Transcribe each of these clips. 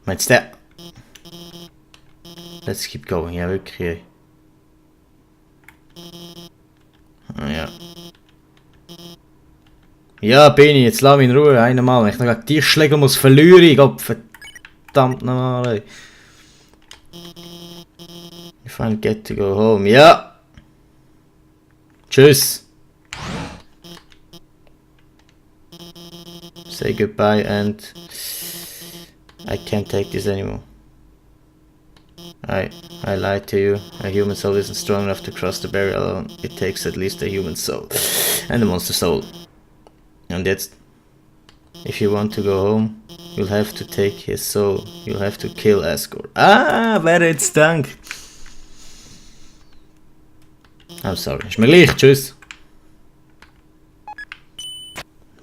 Meinst du? Let's keep going. Ja, wirklich. Ah, ja. Ja, bin ich. Jetzt lass mich in Ruhe. Einmal. Wenn ich noch gegen die Schläge muss verlieren. Ich glaub, verdammt nochmal. You finally get to go home. Ja. Tschüss. Say goodbye and I can't take this anymore. I lied to you. A human soul isn't strong enough to cross the barrier alone. It takes at least a human soul and a monster soul. And that's... If you want to go home, you'll have to take his soul. You'll have to kill Asgore. Ah, wer jetzt denkt? I'm sorry. Ist mir gleich. Tschüss.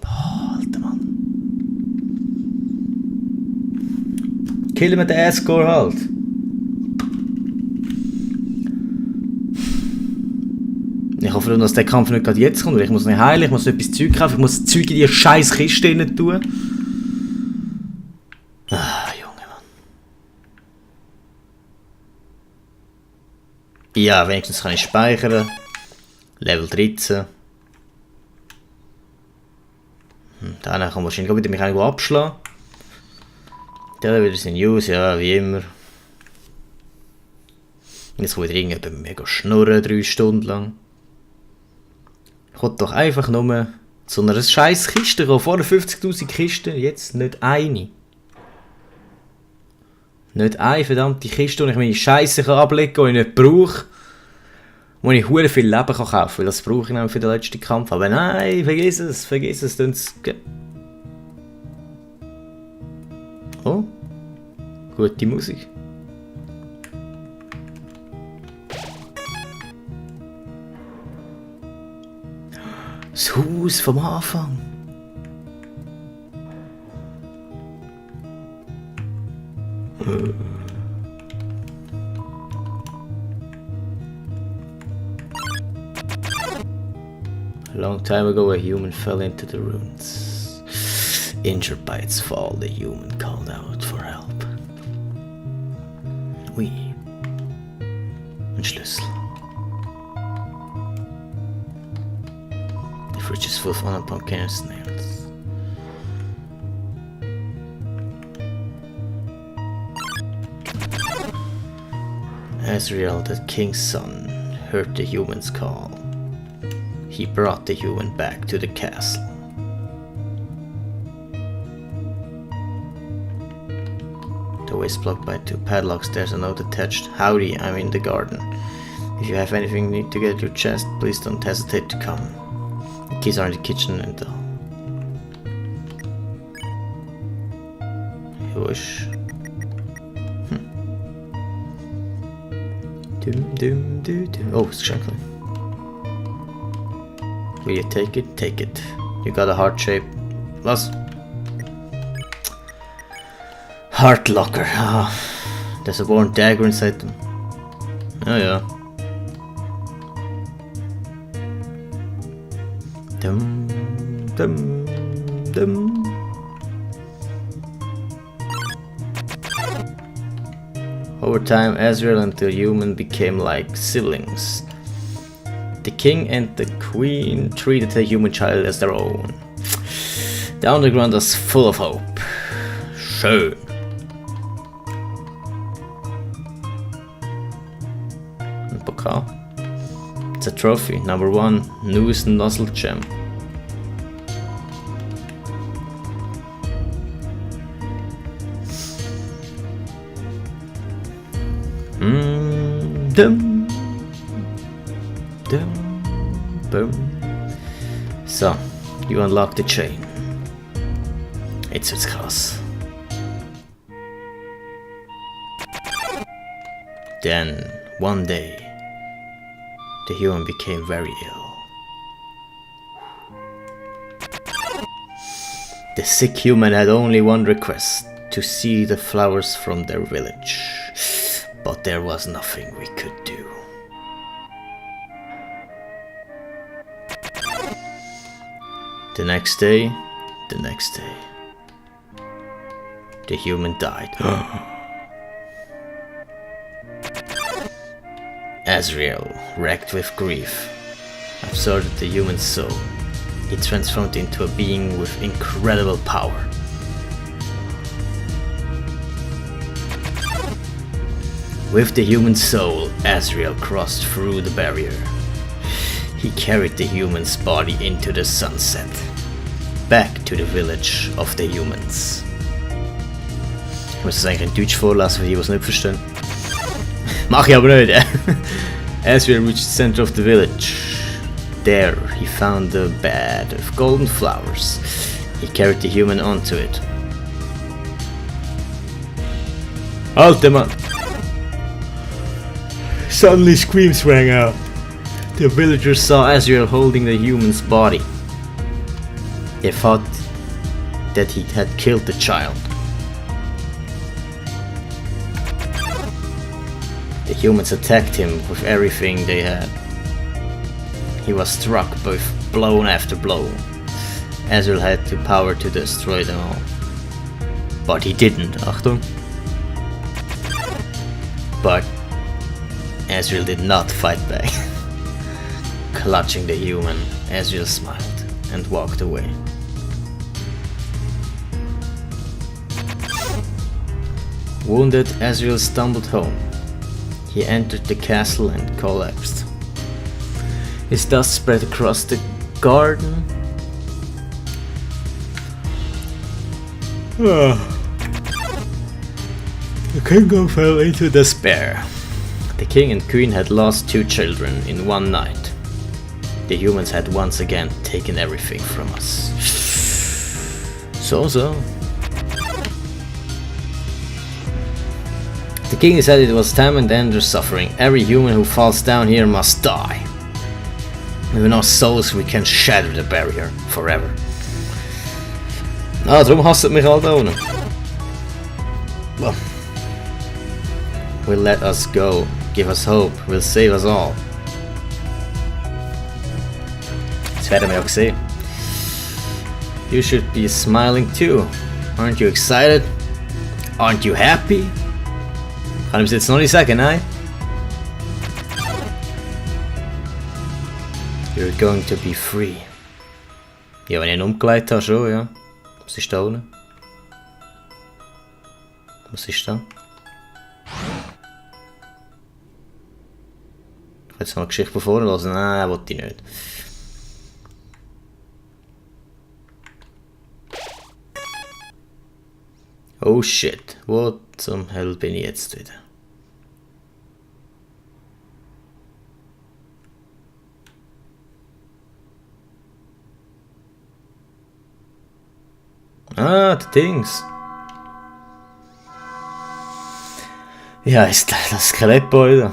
Boah, Alter Mann. Killen wir den Asgore halt. Ich hoffe, dass der Kampf nicht gerade jetzt kommt, weil ich muss nicht heilen, ich muss etwas Zeug kaufen, ich muss Zeug in die scheiß Kiste rein tun. Ah, Junge, Mann. Ja, wenigstens kann ich speichern. Level 13. Danach kann man wahrscheinlich wieder mich irgendwo abschlagen. Der wieder in Use, ja, wie immer. Jetzt kommt wieder irgendjemand mega schnurren, 3 Stunden lang. Ich wollte doch einfach nur zu einer scheiß Kiste gehen. Vorher 50.000 Kisten, jetzt nicht eine. Nicht eine verdammte Kiste, wo ich meine Scheiße ablegen kann, die ich nicht brauche. Wo ich hure viel Leben kaufen kann, weil das brauche ich nämlich für den letzten Kampf. Aber nein, vergiss es. Oh, gute Musik. Das Haus vom Anfang. A long time ago, a human fell into the ruins. Injured by its fall, the human called out for help. Ui. Ein Schlüssel. The fridge is full of unpumpkin snails. Azrael, the king's son, heard the human's call. He brought the human back to the castle. The way is blocked by 2 padlocks. There's a note attached. Howdy, I'm in the garden. If you have anything you need to get your chest, please don't hesitate to come. The keys are in the kitchen and the... Wish. Oh, it's Shankly. Will you take it? Take it. You got a heart shape. Was? Heart locker. Ah, there's a worn dagger inside them. Oh yeah. Dum dum dum. Over time, Azrael and the human became like siblings. The king and the queen treated the human child as their own. The underground was full of hope. Schön. Ein Pokal. It's a trophy, number 1, newest nozzle gem. Dum. Dum. Boom. So, you unlock the chain. Jetzt wird's krass. Then, one day, the human became very ill. The sick human had only one request, to see the flowers from their village. But there was nothing we could do. The next day. the human died. Azrael, wrecked with grief, absorbed the human soul. He transformed into a being with incredible power. With the human soul, Azrael crossed through the barrier. He carried the human's body into the sunset, back to the village of the humans. Ich muss das eigentlich in Deutsch vorlesen, für die, die es nicht verstehen. Mach ich aber nicht. Azrael reached the center of the village. There, he found a bed of golden flowers. He carried the human onto it. Alter Mann! Suddenly screams rang out. The villagers saw Azrael holding the human's body. They thought that he had killed the child. The humans attacked him with everything they had. He was struck with blow after blow. Azrael had the power to destroy them all. But he didn't, Achtung. But Azrael did not fight back. Clutching the human, Azrael smiled and walked away. Wounded, Azrael stumbled home. He entered the castle and collapsed. His dust spread across the garden. The kingdom fell into despair. The king and queen had lost 2 children in one night. The humans had once again taken everything from us. So. The king decided it was time to end their suffering. Every human who falls down here must die. With no souls we can shatter the barrier forever. Darum hassen mich alle da unten. Well, will let us go, give us hope, will save us all. Das werden wir auch sehen. You should be smiling too. Aren't you excited? Aren't you happy? Kann ich es jetzt noch nicht sagen, nein? You're going to be free. Ja, wenn ich ihn umgelegt habe, schon, ja. Was ist da unten? Was ist da? Ich kann jetzt noch eine Geschichte von vorne hören. Nein, wollte ich nicht. Oh shit, wo zum Hell bin ich jetzt wieder? Ah, die Dings. Wie heisst das Skelettbeutel?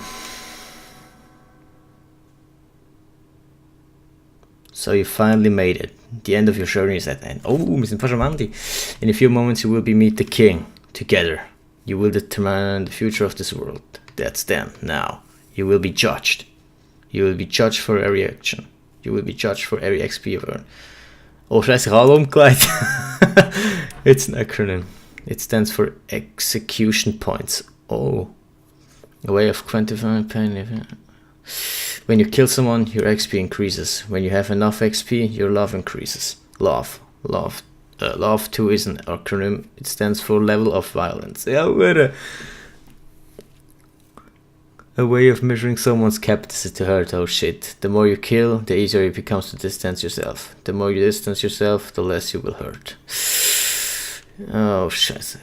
So you finally made it. The end of your journey is at end. Oh, wir sind fast am Ende. In a few moments you will meet the king. Together, you will determine the future of this world. That's then. Now, you will be judged. You will be judged for every action. You will be judged for every XP you've earned. Oh, scheiße, ich habe alle umgelegt. It's an acronym. It stands for execution points. Oh. A way of quantifying pain. When you kill someone, your XP increases. When you have enough XP, your love increases. Love too is an acronym. It stands for level of violence. Ja, Alter. A way of measuring someone's capacity to hurt. Oh shit. The more you kill, the easier it becomes to distance yourself. The more you distance yourself, the less you will hurt. Oh scheiße.